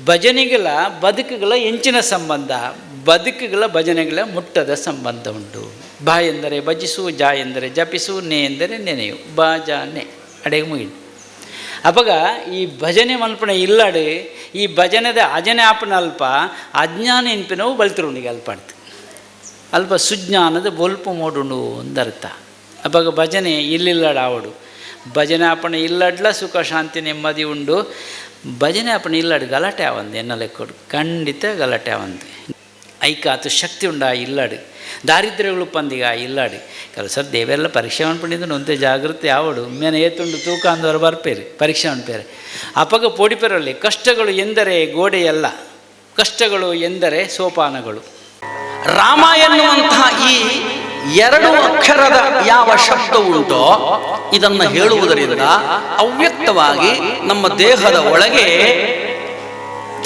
ಭಜನೆಗಳ ಬದುಕುಗಳ ಎಂಚಿನ ಸಂಬಂಧ, ಬದುಕುಗಳ ಭಜನೆಗಳ ಮುಟ್ಟದ ಸಂಬಂಧ ಉಂಟು. ಬಾ ಎಂದರೆ ಭಜಿಸು, ಜಾ ಎಂದರೆ ಜಪಿಸು, ನೆ ಎಂದರೆ ನೆನೆಯು, ಬಾ ಜ ನೆ ಅಡೆಗೆ ಮುಗಿದು. ಅಪಗ ಈ ಭಜನೆ ಮಲ್ಪಣ ಇಲ್ಲಡೆ ಈ ಭಜನೆದ ಅಜನೆ ಆಪನ ಅಲ್ಪ ಅಜ್ಞಾನ ಎನ್ಪಿನವು ಬಲ್ತಿರುಣಿಗೆ ಅಲ್ಪ ಅರ್ಥ ಅಲ್ಪ ಸುಜ್ಞಾನದ ಬೊಲ್ಪು ಮೋಡುಂಡು ಒಂದರ್ಥ. ಅಪಗ ಭಜನೆ ಇಲ್ಲಿಲ್ಲಡ ಆವಡು ಭಜನೆ ಆಪಣ ಇಲ್ಲಡ್ಲ ಸುಖ ಶಾಂತಿ ನೆಮ್ಮದಿ ಉಂಡು. ಭಜನೆ ಆಪಣ ಇಲ್ಲಡ್ ಗಲಾಟೆ ಆವಂದು ಎನ್ನ ಲೆಕ್ಕೊಡು ಖಂಡಿತ ಗಲಾಟೆ ಆವಂದು. ಐಕಾತು ಶಕ್ತಿ ಉಂಡ ಇಲ್ಲಡು ದಾರಿದ್ರ್ಯಗಳು ಪಂದಿಗ ಇಲ್ಲಾಡಿ ಕೆಲವು ಸರ್ ದೇವರೆಲ್ಲ ಪರೀಕ್ಷೆ ಮಾಡ್ಕೊಂಡಿದ್ದು ಒಂತೆ ಜಾಗೃತಿ ಆವಡು ಮೇನೆ ಏತುಂಡು ತೂಕ ಅಂದವರು ಬರ್ಪೇರು ಪರೀಕ್ಷೆ ಅನ್ಪೇರು. ಅಪಗ ಪೋಡಿಪೇರಲ್ಲಿ ಕಷ್ಟಗಳು ಎಂದರೆ ಗೋಡೆಯಲ್ಲ, ಕಷ್ಟಗಳು ಎಂದರೆ ಸೋಪಾನಗಳು. Rama ಎನ್ನುವಂತಹ ಈ ಎರಡು ಅಕ್ಷರದ ಯಾವ ಶಬ್ದ ಉಂಟೋ ಇದನ್ನು ಹೇಳುವುದರಿಂದ ಅವ್ಯಕ್ತವಾಗಿ ನಮ್ಮ ದೇಹದ ಒಳಗೆ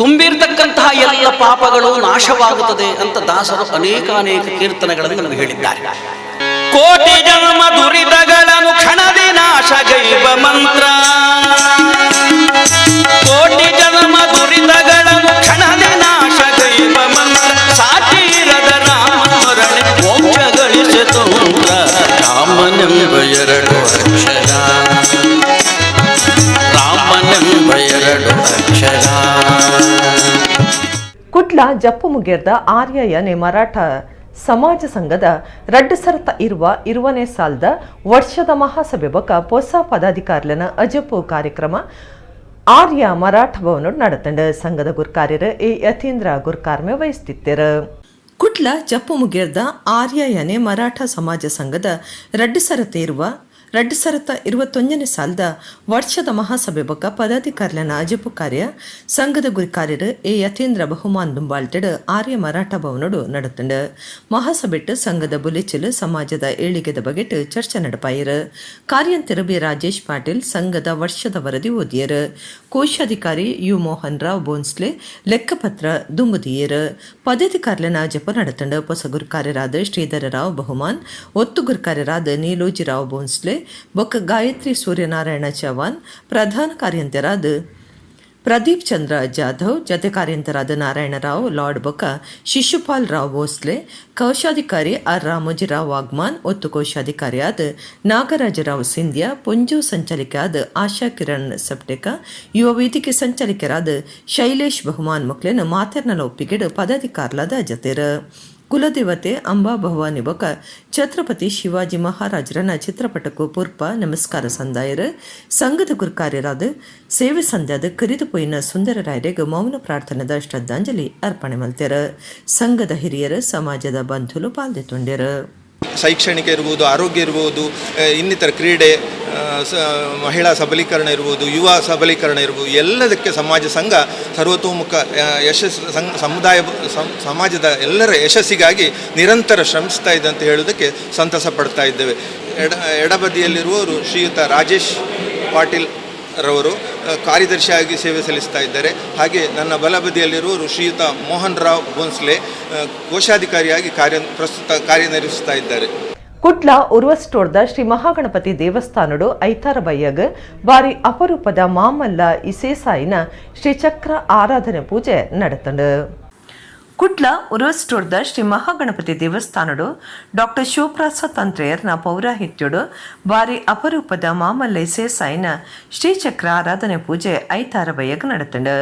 ತುಂಬಿರ್ತಕ್ಕಂತಹ ಎಲ್ಲ ಪಾಪಗಳು ನಾಶವಾಗುತ್ತದೆ ಅಂತ ದಾಸರು ಅನೇಕ ಅನೇಕ ಕೀರ್ತನೆಗಳನ್ನು ನಮಗೆ ಹೇಳಿದ್ದಾರೆ. ಕೋಟಿ ಜನ್ಮ ದುರಿತಗಳನ್ನು ಕ್ಷಣದಿ ನಾಶಗೈವ ಮಂತ್ರ, ಕೋಟಿ ಜನ್ಮ ದುರಿತಗಳನ್ನು ಕ್ಷಣದಿ ನಾಶಗೈವ ಮಂತ್ರ, ಸಾಟಿರದ ರಾಮ ಸ್ಮರಣೆ ಮೋಕ್ಷ ಗಳಿಸಿತಂತ್ರ. ರಾಮನೆಂಬ ಎರಡು ಅಕ್ಷರ, ರಾಮನೆಂಬ ಎರಡು ಅಕ್ಷರ. ಕುಡ್ಲ ಜಪ್ಪು ಮುಗೇರ್ದ ಆರ್ಯಯನೆ ಮರಾಠ ಸಮಾಜ ಸಂಘದ ರಡ್ಡು ಸರತ ಇರುವ ಇರುವನೇ ಸಾಲದ ವರ್ಷದ ಮಹಾಸಭೆ ಬೊಕ ಹೊಸ ಪದಾಧಿಕಾರಿಲನ ಅಜಪು ಕಾರ್ಯಕ್ರಮ ಆರ್ಯ ಮರಾಠ ಭವನ ನಡೆತಂಡ. ಸಂಘದ ಗುರ್ಕಾರ್ಯರು ಎ ಯತೀಂದ್ರ ಗುರ್ಕಾರ್ಮೆ ವಹಿಸುತ್ತಿದ್ದರು. ಕುಡ್ಲ ಜಪ್ಪು ಮುಗೇರ್ದ ಆರ್ಯಯನೆ ಮರಾಠ ಸಮಾಜ ಸಂಘದ ರಡ್ಡು ಸರತ ಇರುವ 2021ನೇ ಸಾಲದ ವರ್ಷದ ಮಹಾಸಭೆ ಬೊಕ್ಕ ಪದಾಧಿಕಾರಿಲನ ಅಜಪು ಕಾರ್ಯ ಸಂಘದ ಗುರಿಕಾರ್ಯರು ಎ ಯತೀಂದ್ರ ಬಹುಮಾನ್ ದುಂಬಾಳ್ತೆಡ್ ಆರ್ಯ ಮರಾಠ ಭವನೋಡು ನಡೆತಂಡು. ಮಹಾಸಭೆಟ್ಟು ಸಂಘದ ಬುಲೆಚಿಲು ಸಮಾಜದ ಏಳಿಗೆದ ಬಗೆಟ್ ಚರ್ಚೆ ನಡಪಾಯರು. ಕಾರ್ಯಂತೆರು ಬಿ ರಾಜೇಶ್ ಪಾಟೀಲ್ ಸಂಘದ ವರ್ಷದ ವರದಿ ಓದಿಯರು. ಕೋಶಾಧಿಕಾರಿ you Mohan Rao Bhonsle ಲೆಕ್ಕಪತ್ರ ದುಂಬುದಿಯರು. ಪದಾಧಿಕಾರಿಲನ ಅಜಪ ನಡೆತಂಡು. ಹೊಸ ಗುರುಕಾರ್ಯರಾದ ಶ್ರೀಧರ ರಾವ್ ಬಹುಮಾನ್, ಒತ್ತು ಗುರುಕಾರ್ಯರಾದ ನೀಲೋಜಿರಾವ್ ಭೋನ್ಸ್ಲೆ ಬೊಕ್ಕ ಗಾಯತ್ರಿ ಸೂರ್ಯನಾರಾಯಣ ಚವಾನ್, ಪ್ರಧಾನ ಕಾರ್ಯಂತರಾದ ಪ್ರದೀಪ್ ಚಂದ್ರ ಜಾಧವ್, ಜತೆ ಕಾರ್ಯಂತರಾದ ನಾರಾಯಣರಾವ್ ಲಾರ್ಡ್ ಬೊಕ್ಕ ಶಿಶುಪಾಲ್ ರಾವ್ ಭೋಸ್ಲೆ, ಕೋಶಾಧಿಕಾರಿ ಆರ್ ರಾಮೋಜಿರಾವ್ ವಾಗ್ಮಾನ್, ಒತ್ತು ಕೋಶಾಧಿಕಾರಿಯಾದ ನಾಗರಾಜರಾವ್ ಸಿಂಧ್ಯಾ, ಪುಂಜು ಸಂಚಾಲಕಿಯಾದ ಆಶಾ ಕಿರಣ್ ಸಪ್ಟೇಕ, ಯುವ ವೇದಿಕೆ ಸಂಚಾಲಕರಾದ ಶೈಲೇಶ್ ಬಹುಮಾನ್ ಮಕ್ಕಳನ್ನು ಮಾತೆರ್ನಲ ಒಪ್ಪಿಗೆಡು ಪದಾಧಿಕಾರಿಲಾದ ಜತೆರು. ಕುಲದೇವತೆ ಅಂಬಾ ಭವಾನಿ ಬೊಕ ಛತ್ರಪತಿ ಶಿವಾಜಿ ಮಹಾರಾಜರನ ಚಿತ್ರಪಟಕ್ಕೂ ಪುರ್ಪ ನಮಸ್ಕಾರ ಸಂದಾಯರು. ಸಂಘದ ಗುರುಕಾರ್ಯರಾದ ಸೇವೆ ಸಂಧ್ಯಾದ ಕರಿದು ಪೊಯ್ಯಿನ ಸುಂದರರಾಯರಿಗೆ ಮೌನ ಪ್ರಾರ್ಥನೆದ ಶ್ರದ್ಧಾಂಜಲಿ ಅರ್ಪಣೆ ಮಲ್ತೆರು. ಸಂಘದ ಹಿರಿಯರು, ಸಮಾಜದ ಬಂಧುಲು ಪಾಲ್ದೆತೊಂಡೆರು. ಶೈಕ್ಷಣಿಕ ಇರ್ಬೋದು, ಆರೋಗ್ಯ ಇರ್ಬೋದು, ಇನ್ನಿತರ ಕ್ರೀಡೆ, ಮಹಿಳಾ ಸಬಲೀಕರಣ ಇರ್ಬೋದು, ಯುವ ಸಬಲೀಕರಣ ಇರ್ಬೋದು, ಎಲ್ಲದಕ್ಕೆ ಸಮಾಜ ಸಂಘ ಸರ್ವತೋಮುಖ ಯಶಸ್ಸು ಸಮುದಾಯ ಸಮಾಜದ ಎಲ್ಲರ ಯಶಸ್ಸಿಗಾಗಿ ನಿರಂತರ ಶ್ರಮಿಸ್ತಾ ಇದೆ ಅಂತ ಹೇಳೋದಕ್ಕೆ ಸಂತಸ ಪಡ್ತಾ ಇದ್ದೇವೆ. ಎಡಬದಿಯಲ್ಲಿರುವವರು ಶ್ರೀಯುತ ರಾಜೇಶ್ ಪಾಟೀಲ್ ರವರು ಕಾರ್ಯದರ್ಶಿಯಾಗಿ ಸೇವೆ ಸಲ್ಲಿಸ್ತಾ ಇದ್ದಾರೆ. ಹಾಗೆ ನನ್ನ ಬಲಬದಿಯಲ್ಲಿರುವವರು ಶ್ರೀಯುತ ಮೋಹನ್ ರಾವ್ ಭೋನ್ಸ್ಲೆ ಕೋಶಾಧಿಕಾರಿಯಾಗಿ ಪ್ರಸ್ತುತ ಕಾರ್ಯನಿರ್ವಹಿಸ್ತಾ ಇದ್ದಾರೆ. ಕುಡ್ಲ ಉರ್ವಸ್ಟೋರ್ದ ಶ್ರೀ ಮಹಾಗಣಪತಿ ದೇವಸ್ಥಾನಡು ಐತಾರ ಬಯ್ಯಗ್ ಬಾರಿ ಅಪರೂಪದ ಮಾಮಲ್ಲ ಇಸೇಸಾಯಿನ ಶ್ರೀಚಕ್ರ ಆರಾಧನೆ ಪೂಜೆ ನಡೆತಂಡು. ಕುಡ್ಲ ಉರ್ವಸ್ಟೋರ್ದ ಶ್ರೀ ಮಹಾಗಣಪತಿ ದೇವಸ್ಥಾನಡು ಡಾಕ್ಟರ್ ಶಿವಪ್ರಸಾದ್ ತಂತ್ರೆಯರ್ನ ಪೌರಾಹಿತ್ಯಡು ಬಾರಿ ಅಪರೂಪದ ಮಾಮಲ್ಲ ಇಸೇಸಾಯಿನ ಶ್ರೀಚಕ್ರ ಆರಾಧನೆ ಪೂಜೆ ಐತಾರ ಬಯ್ಯಗ್ ನಡೆತಂಡು.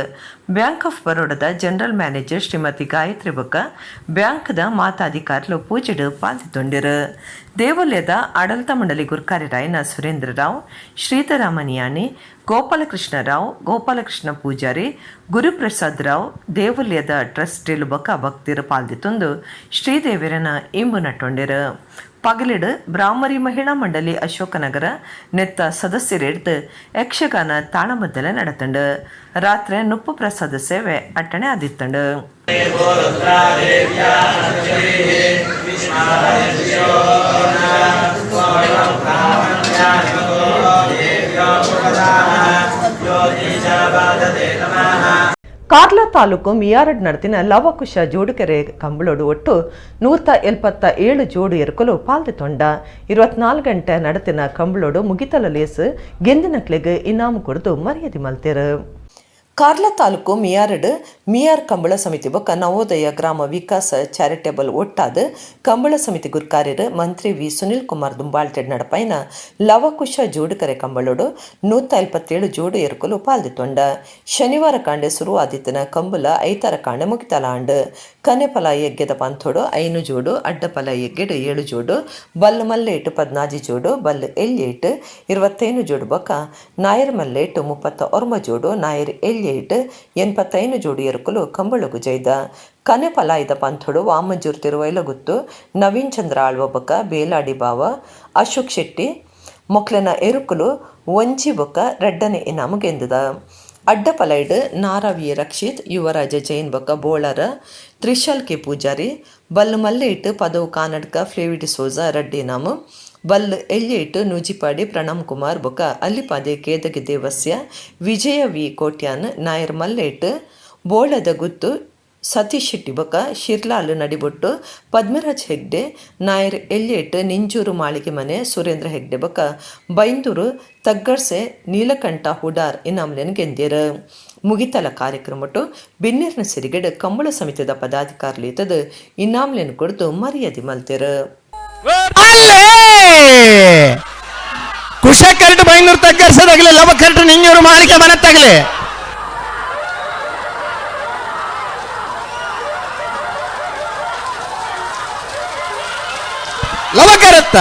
ಬ್ಯಾಂಕ್ ಆಫ್ ಬರೋಡದ ಜನರಲ್ ಮ್ಯಾನೇಜರ್ ಶ್ರೀಮತಿ ಗಾಯತ್ರಿ ಬೊಕ್ಕ ಬ್ಯಾಂಕ್ದ ಮಾತಾಧಿಕಾರಿಲು ಪೂಜೆಡು ಪಾಲ್ಗೊಂಡಿರು. ದೇವಾಲಯದ ಆಡಳಿತ ಮಂಡಳಿ ಗುರ್ಕಾರ್ಯರಾಯನ ಸುರೇಂದ್ರ ರಾವ್, ಶ್ರೀಧರಾಮನಿಯಾಣಿ, ಗೋಪಾಲಕೃಷ್ಣ ರಾವ್, ಗೋಪಾಲಕೃಷ್ಣ ಪೂಜಾರಿ, ಗುರುಪ್ರಸಾದ್ ರಾವ್, ದೇವಾಲಯದ ಟ್ರಸ್ಟಿಲು ಬೊಕ್ಕ ಭಕ್ತಿರು ಪಾಲ್ದಿತ್ತೊಂದು ಶ್ರೀದೇವಿರನ ಇಂಬು ನಟ್ಟೊಂಡಿರು. ಪಗಲಿಡು ಬ್ರಾಹ್ಮರಿ ಮಹಿಳಾ ಮಂಡಳಿ ಅಶೋಕನಗರ ನೆತ್ತ ಸದಸ್ಯರೆಡ್ದು ಯಕ್ಷಗಾನ ತಾಳಮದ್ದಲೆ நடத்தண்டு. ರಾತ್ರಿ ನುಪ್ಪು ಪ್ರಸಾದ ಸೇವೆ ಅಟ್ಟಣೆ ಆದಿತ್ತಂಡು. ಕಾರ್ಲ ತಾಲೂಕು ಮಿಯಾರಡ್ ನಡತಿನ ಲವಕುಶ ಜೋಡುಕೆರೆ ಕಂಬಳೋಡು ಒಟ್ಟು 177 ಜೋಡು ಎರುಕಲು ಪಾಲ್ದೆ ತೊಂಡ. 24 ಗಂಟೆ ನಡತಿನ ಕಂಬಳೋಡು ಮುಗಿತಲ ಲೇಸು ಗೆಂದಿನಕ್ಲೆಗ್ ಇನಾಮು ಕೊಡ್ದು ಮರ್ಯಾದೆ ಮಲ್ತೆರು. ಕಾರ್ಲ ತಾಲೂಕು ಮಿಯಾರಡ್ ಮಿಯಾರ್ ಕಂಬಳ ಸಮಿತಿ ಬೊಕ್ಕ ನವೋದಯ ಗ್ರಾಮ ವಿಕಾಸ ಚಾರಿಟೇಬಲ್ ಒಟ್ಟಾದ ಕಂಬಳ ಸಮಿತಿ ಗುರ್ಕಾರ್ಯರು ಮಂತ್ರಿ ವಿ ಸುನಿಲ್ ಕುಮಾರ್ ದುಂಬಾಳ್ಟೆಡ್ ನಡಪೈನ ಲವಕುಶ ಜೋಡುಕರೆ ಕಂಬಳೋಡು 177 ಜೋಡು ಎರುಕಲು ಪಾಲ್ದಿತ್ತೊಂಡ. ಶನಿವಾರ ಕಾಂಡೆ ಸುರು ಆದಿತ್ತನ ಕಂಬಳ ಐತಾರ ಕಾಂಡೆ ಮುಗಿತಲ ಆಂಡ್. ಕನೆಪಲ ಯಗ್ಗೆದ ಪಂಥೋಡು 5 ಜೋಡು, ಅಡ್ಡಪಲ ಯಗ್ಗೆಡು 7 ಜೋಡು, ಬಲ್ಲು ಮಲ್ಲೇಟು 14 ಜೋಡು, ಬಲ್ಲು ಎಲ್ಯೇಟು 25 ಜೋಡು ಬೊಕ್ಕ ನಾಯರ್ ಮಲ್ಲೇಟು 39 ಜೋಡು, ನಾಯರ್ ಎಲ್ಯೇಟು 85 ಜೋಡಿ ಎರುಕಲು ಕಂಬಳಗು ಜೈದ. ಕನೆಪಲಾಯಿದ ಪಂಥೋಡು ವಾಮಂಜೂರ್ ತಿರುವೈಲಗುತ್ತು ನವೀನ್ ಚಂದ್ರ ಆಳ್ವ ಬೊಕ್ಕ ಬೇಲಾಡಿ ಬಾವ ಅಶೋಕ್ ಶೆಟ್ಟಿ ಮೊಕ್ಲೆನ ಎರುಕಲು ಒಂಜಿ ಬೊಕ್ಕ ರಡ್ಡನೆ ಇನಾಮು ಗೆಂದದ. ಅಡ್ಡಪಲೈಡ್ ನಾರಾವಿಯ ರಕ್ಷಿತ್, ಯುವರಾಜ ಜೈನ್ ಬೊಕ್ಕ ಬೋಳರ ತ್ರಿಶಾಲ್ ಕೆ ಪೂಜಾರಿ, ಬಲ್ಲು ಮಲ್ಲೇಟ್ ಪದವು ಕಾನಡ್ಕ ಫ್ಲೇವಿಡ್ ಸೋಜಾ ರಡ್ಡಿ ನಾಮ, ಬಲ್ಲು ಎಳ್ಯೇಟ್ ನೂಜಿಪಾಡಿ ಪ್ರಣಮ್ ಕುಮಾರ್ ಬೊಕ್ಕ ಅಲ್ಲಿಪಾದೆ ಕೇದಗೆ ದೇವಸ್ಯ ವಿಜಯ ವಿ ಕೋಟ್ಯಾನ್, ನಾಯರ್ ಮಲ್ಲೇಟ್ ಬೋಳದ ಗುತ್ತು ಸತೀಶ್ ಶೆಟ್ಟಿ ಬೊಕ್ಕ ಶಿರ್ಲಾಲ್ ನಡಿಬೊಟ್ಟು ಪದ್ಮರಾಜ್ ಹೆಗ್ಡೆ, ನಾಯರ್ ಎಳ್ಯೇಟ್ ನಿಂಜೂರು ಮಾಳಿಗೆ ಮನೆ ಸುರೇಂದ್ರ ಹೆಗ್ಡೆ ಬೊಕ್ಕ ಬೈಂದೂರು ತಗ್ಗರ್ಸೆ ನೀಲಕಂಠ ಹುಡಾರ್ ಇನಾಮ್ಲೆನ್ ಗೆಂದೇರು. ಮುಗಿತಲ ಕಾರ್ಯಕ್ರಮಟ್ಟು ಬಿನ್ನೇರ್ನ ಸಿರಿಗೆಡ್ ಕಂಬಳ ಸಮಿತಿದ ಪದಾಧಿಕಾರಿಲಿತದ ಇನಾಮ್ಲೆನ್ ಕೊಡ್ದು ಮರ್ಯಾದೆ ಮಲ್ತೇರು. ಕುಶ ಕರೆಕ್ಟ್ ಬೈಂದೂರು ತಗ್ಗರ್ಸದಾಗಲಿ, ಲವ ಕರೆಕ್ಟ್ ನಿಂಜೂರು ಮಾಳಿಗೆ ಮನೆ ತಗಲಿ. ಲವಕರತ್ತ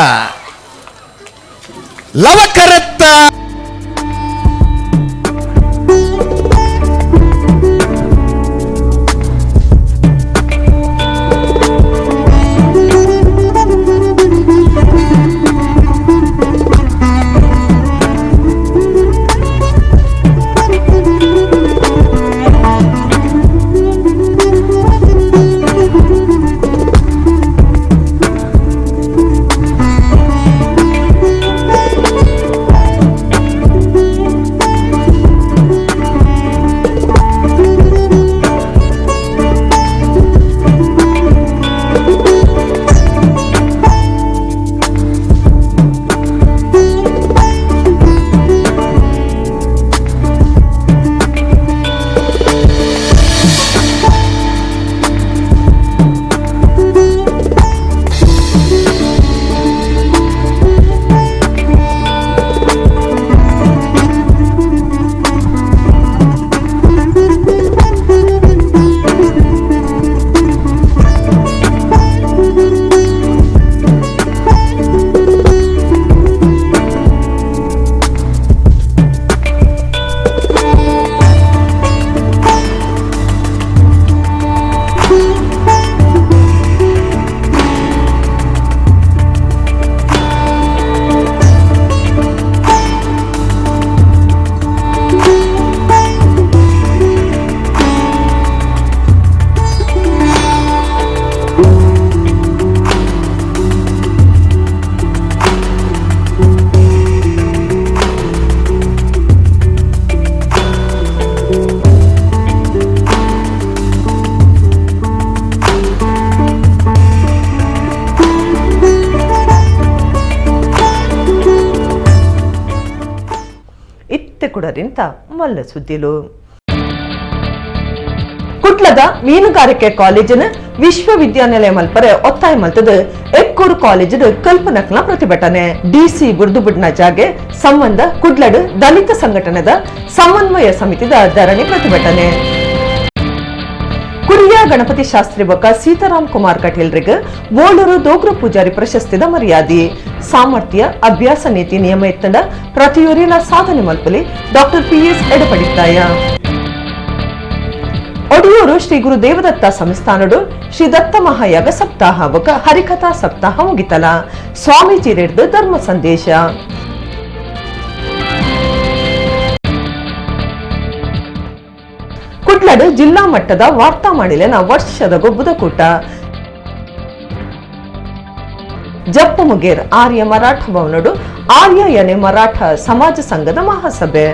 ಲವಕರತ್ತ ಕುಡರಿಂತ ಮಲ್ಲ ಸುದ್ದಿಲು. ಕುಟ್ಲದ ಮೀನುಗಾರಿಕೆ ಕಾಲೇಜಿನ ವಿಶ್ವವಿದ್ಯಾನಿಲಯ ಮಲ್ಪರೆ ಒತ್ತಾಯ ಮಲ್ತದ ಎಕ್ಕೂರು ಕಾಲೇಜಿನ ಕಲ್ಪನಕ್ನ ಪ್ರತಿಭಟನೆ. ಡಿಸಿ ಬುರ್ದುಬುಡ್ನ ಜಾಗೆ ಸಂಬಂಧ ಕುಡ್ಲಡ್ ದಲಿತ ಸಂಘಟನೆದ ಸಮನ್ವಯ ಸಮಿತಿದ ಧರಣಿ ಪ್ರತಿಭಟನೆ. ಕುರಿಯ ಗಣಪತಿ ಶಾಸ್ತ್ರಿ ಬೊಕ್ಕ ಸೀತಾರಾಮ್ ಕುಮಾರ್ ಕಟೀಲ್ರಿಗ್ ಬೋಳೂರು ದೋಗ್ರ ಪೂಜಾರಿ ಪ್ರಶಸ್ತಿದ ಮರ್ಯಾದೆ. ಸಾಮರ್ಥ್ಯ ಅಭ್ಯಾಸ ನೀತಿ ನಿಯಮ ಎತ್ತಂಡ ಪ್ರತಿಯೊರಿನ ಸಾಧನೆ ಮಲ್ಪಲಿ ಡಾಕ್ಟರ್ ಪಿಎಸ್ ಎಡಪಡಿತ್ತಾಯ. ಒಡಿಯೂರು ಶ್ರೀ ಗುರು ದೇವದತ್ತ ಸಂಸ್ಥಾನಡು ಶ್ರೀ ದತ್ತ ಮಹಾಯಾಗ ಸಪ್ತಾಹ ಬೊಕ್ಕ ಹರಿಕಥಾ ಸಪ್ತಾಹ ಮುಗಿತಲ. ಸ್ವಾಮೀಜಿ ರೇಡ್ದು ಧರ್ಮ ಸಂದೇಶ. ಕುಡ್ಲಡು ಜಿಲ್ಲಾ ಮಟ್ಟದ ವಾರ್ತಾ ಮಾಡಿಲೆನ ವರ್ಷದ ಗೊಬ್ಬುದ ಕೂಟ. ಜಪ್ಪು ಮುಗೇರ್ ಆರ್ಯ ಮರಾಠ ಭವನಡು ಆರ್ಯ ಯನೆ ಮರಾಠ ಸಮಾಜ ಸಂಘದ ಮಹಾಸಭೆ.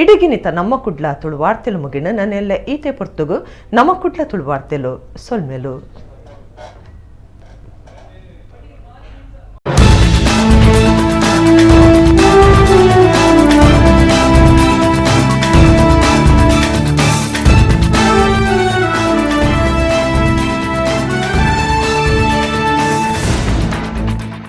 ಇಡಗಿನಿತ ನಮ್ಮ ಕುಡ್ಲ ತುಳುವಾರ್ತೆಲು ಮುಗಿನ ನನ್ನೆಲ್ಲ ಈತೆ ಪೊರ್ತುಗು ನಮ್ಮ ಕುಡ್ಲ ತುಳುವಾರ್ತೆಲು ಸೊಲ್ಮೆಲು.